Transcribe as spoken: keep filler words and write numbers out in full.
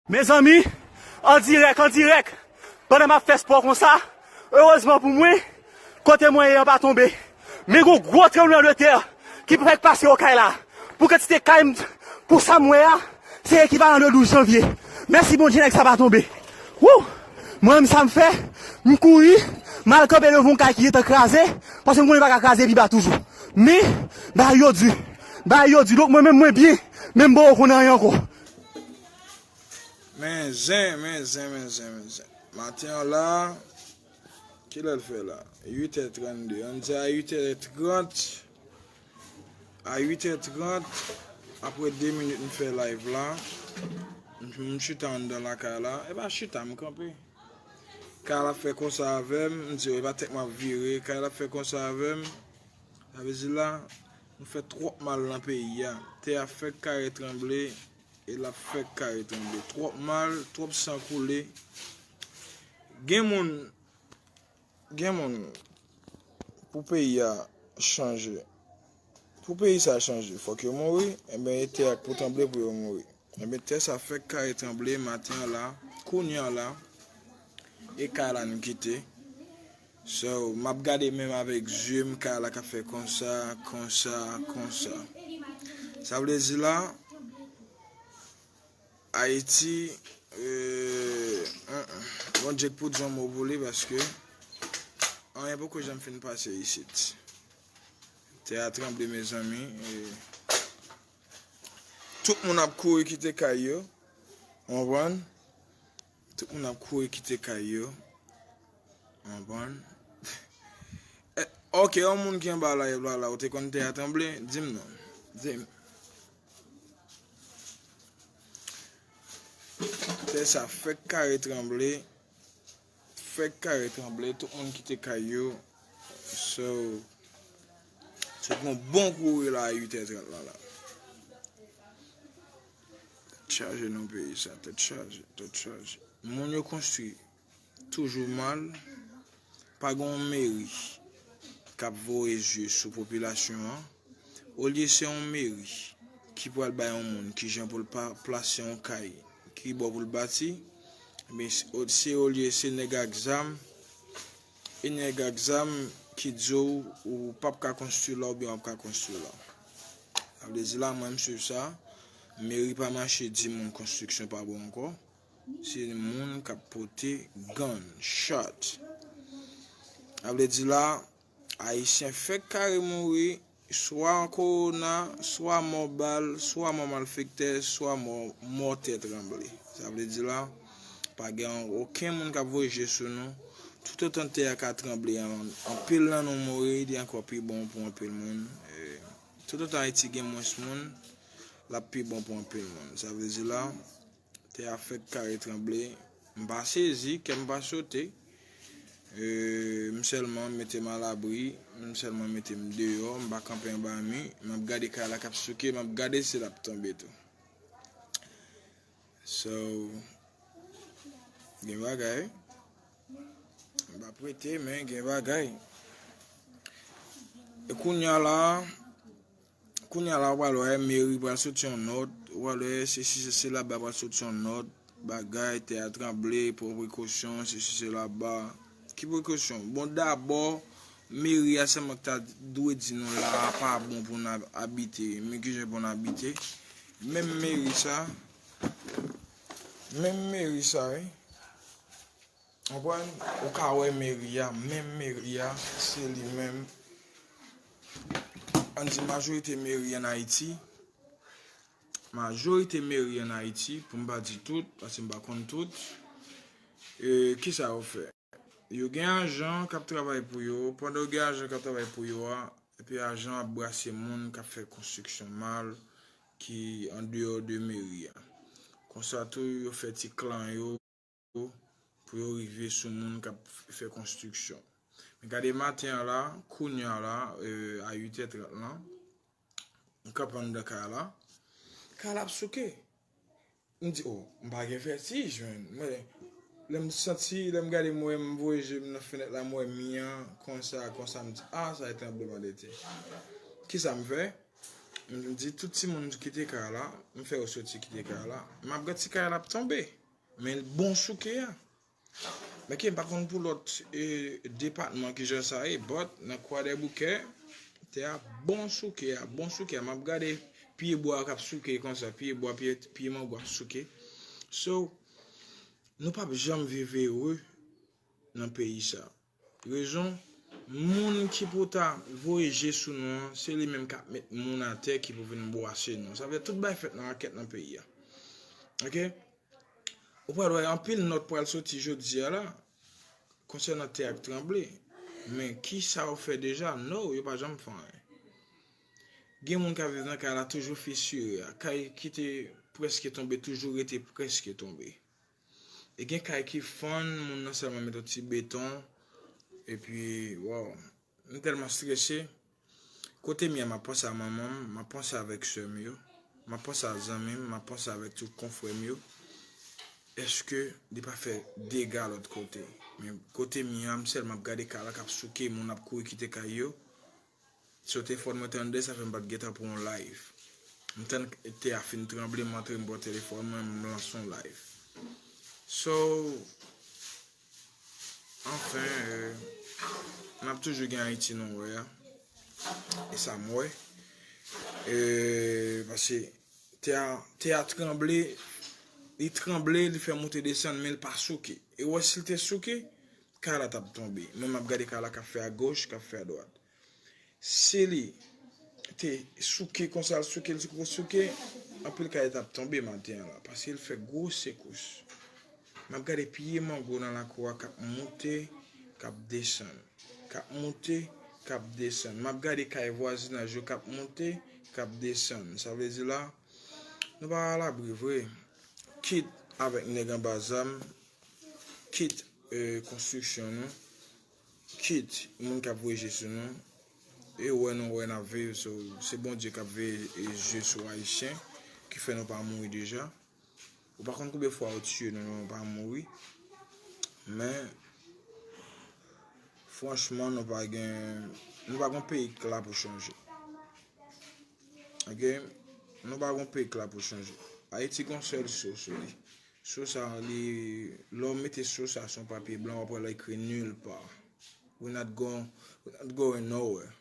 Mezanmi, an dirèk, an dirèk, pandan m ap fè spò konsa, erezman pou mwen, kote mwen ye an pa tonbe. Men gon gwo tranblemanntè ki fèk pase yo kay la. Pou kantite kay m, pou sa m wè a, se ekivalan de douz janvye. Mèsi Bondye, nèg sa pa tonbe. Wou! Mwen menm sa m fè, m kouri, m al kanpe devan yon kay ki gentan kraze, paske m konnen pa ka kraze pi ba toujou. Men, bagay yo di, bagay yo di, donk mwen menm mwen byen, men m poko konn anyen ankò. Men zen, men zen, men zen, men zen. Maten an la, kilè l fè la? Uit è trannde. Ann di a uit è trant. A uit è trant, apre de minit m fè live la, m, m chita anndan lakay la. E pa chita, m kanpe. Kay la fè konsa avè m, m di, e pa tèt m ap vire. Kay la fè konsa avè m. Sa vle di la, nou fè twòp mal nan peyi a. Tè a fèk kare tranble, e l ap fèk kare tranble. Twòp mal, twòp san koule. Gen moun, gen moun, pou peyi a chanje, pou peyi sa chanje, fòk yo mouri, enben, e tè a k pou tranble pou yo mouri. Enben, tè sa fèk kare tranble maten an la, kounye an la, e kay la n kite. So, m ap gade menm avèk zye m, kay la k ap fè konsa, konsa, konsa. Sa vle di la, Ayiti, euh, mm, mm. Bondye k pou di yon mo pou li, paske anyen poko janm fin pase isit. Tè a tranble, mezanmi. E tout moun ap kouri kite kay yo. Ou konprann? Tout moun ap kouri kite kay yo. Ou konprann? Eh, ok, yon moun ki anba live la, la, ou te konn tè a tranble? Di m non. Di m. Tè sa fèk kare tranble. Fèk kare tranble. Tout moun kite kay yo. So, se t gon bon kouri la a uit è trant la, la. Tèt chaje nan peyi sa, tèt chaje, tèt chaje. Moun yo konstwi toujou mal, pa gen yon meri k ap voye zye sou popilasyon an. Olye se yon meri ki pral bay yon moun kijan pou l pa plase yon kay, ki bò pou l bati, men se, se olye se nèg ak zam, e nèg ak zam ki di w ou p ap ka konstwi la oubyen w ap ka konstwi la. Sa vle di la, mwen m swiv sa, meri pa mache di moun konstriksyon pa bon ankò. Se moun k ap pote gunshot. Sa vle di la, Ayisyen fèk kare mouri, swa kowona, swa mò bal, swa mò malfektè, swa mò, mò tè tranble. Sa vle di la, pa gen okenn moun k ap voye je sou nou. Toutotan tè a ka tranble, an, anpil nan nou mouri, li ankò pi bon pou anpil moun. E, toutotan Ayiti gen mwens moun, l ap pi bon pou anpil moun. Sa vle di la, tè a fèk kare tranble. M pa sezi, kè m pa sote. E, m sèlman mete m alabri, m sèlman mete m deyò, m pa kanpe anba mi, m ap gade kay la k ap souke, m ap gade si l ap tonbe tou. So, gen bagay. M pa prete, men gen bagay. E kounye a la, Kounye a la, ou pral wè meri pral soti yon nòt, ou pral wè sesi, sesi laba pral soti yon nòt, bagay, tè a tranble, pran prekosyon, sesi, sela ba. Ki prekosyon? Bon, dabò, meri a sèlman ki ta dwe di nou la a pa bon pou n ab-, abite, men kijan pou n abite. Menm meri sa, menm meri sa, wi. Konprann? Ou ka wè meri a, menm meri a, se li menm. Ann di majorite meri ann Ayiti, majorite meri ann Ayiti, pou m pa di tout, paske m pa konn tout, e, kisa yo fè? Yo gen ajan k ap travay pou yo, pandan yo gen ajan k ap travay pou yo a, epi ajan ap brase moun k ap fè konstriksyon mal ki andeyò de meri a. Konsa tou, yo fè ti klan yo, pou yo rive sou moun k ap fè konstriksyon. Men gade maten an la, kounye a la, e, a uit è trant lan, m kanpe anndan kay la, kay la ap souke. M di, o, m pa gen vètij, menn. Mwen, lè m santi, lè m gade, m wè, m voye je m nan fenèt la, m wè mi an, konsa, konsa, m di, a, sa e tranblemanntè. Kisa m fè? M di tout timoun kite kay la, m fè yo soti kite kay la. M ap gade si kay la ap tonbe. Men bon souke a. Men ke m pa konn pou lòt e, depatman ki jan sa ye, but nan Kwadèboukè, tè a bon souke a, bon souke a. M ap gade pye bwa k ap souke konsa, pye bwa, pye, pye mango ap souke. So, nou p ap janm viv ere nan peyi sa. Rezon, moun ki pou ta voye je sou nou an, se li menm k ap met moun atè ki pou vin bwase nou. Sa vle tout bay fèt nan rakèt nan peyi a. Oke? Ou pral wè anpil nòt pral soti jodi a la konsènan tè ak tranble. Men ki sa yo fè deja? No, yo pa janm fè anyen. Gen moun k ap viv nan kay la toujou fisire a. Kay ki te prèske tonbe toujou rete prèske tonbe. E gen kay ki fann, moun nan sèlman met yon ti beton. Epi, wow, m tèlman strese. Kote m ye a, m ap panse a manman m, m ap panse avèk sè m yo, m ap panse a zanmi m, m ap panse avèk tout konfrè m yo. Èske li pa fè dega lòt kote? Men kote m ye a, m sèlman ap gade kay la k ap souke, moun ap kouri kite kay yo. So, telefòn mwen te anndan, sa fè m pa t gentan pran yon live. M tann tè a fin tranble, m antre, m pran telefòn mwen, m lanse yon live. So, anfen, e, n ap toujou gen Ayiti nou wè a. E sa m wè. E, paske tè a, tè a tranble, li tranble, li fè monte desann, men li pa souke. E wè, si l te souke, kay la t ap tonbe. Mwen, m ap gade kay la k ap fè agoch, k ap fè adwat. Si li te souke konsa, l souke, l souke, souke, anpil kay t ap tonbe maten an la, paske l fè gwo sekous. M ap gade pye mango nan lakou a k ap monte, k ap desann, k ap monte, k ap desann. M ap gade kay vwazinaj yo k ap monte, k ap desann. Sa vle di la, nou pa alabri vre. Kit avèk nèg anba zam, kit, e, konstriksyon nou, kit moun k ap voye je sou nou, e wè nou wè n ap viv, so, se Bondye k ap veye, e, je sou Ayisyen, ki fè nou pa mouri deja. Ou pa konn konbyen fwa yo tiye nou, nou pa mouri. Men, franchman, nou pa gen, nou pa gen peyi k la pou chanje. Oke? Nou pa gen peyi k la pou chanje. Ayiti gen yon sèl so sou li. So sa, li, lè w mete so sa sou yon papye blan, w ap wè l ekri nulle part. We not going, we not going nowhere.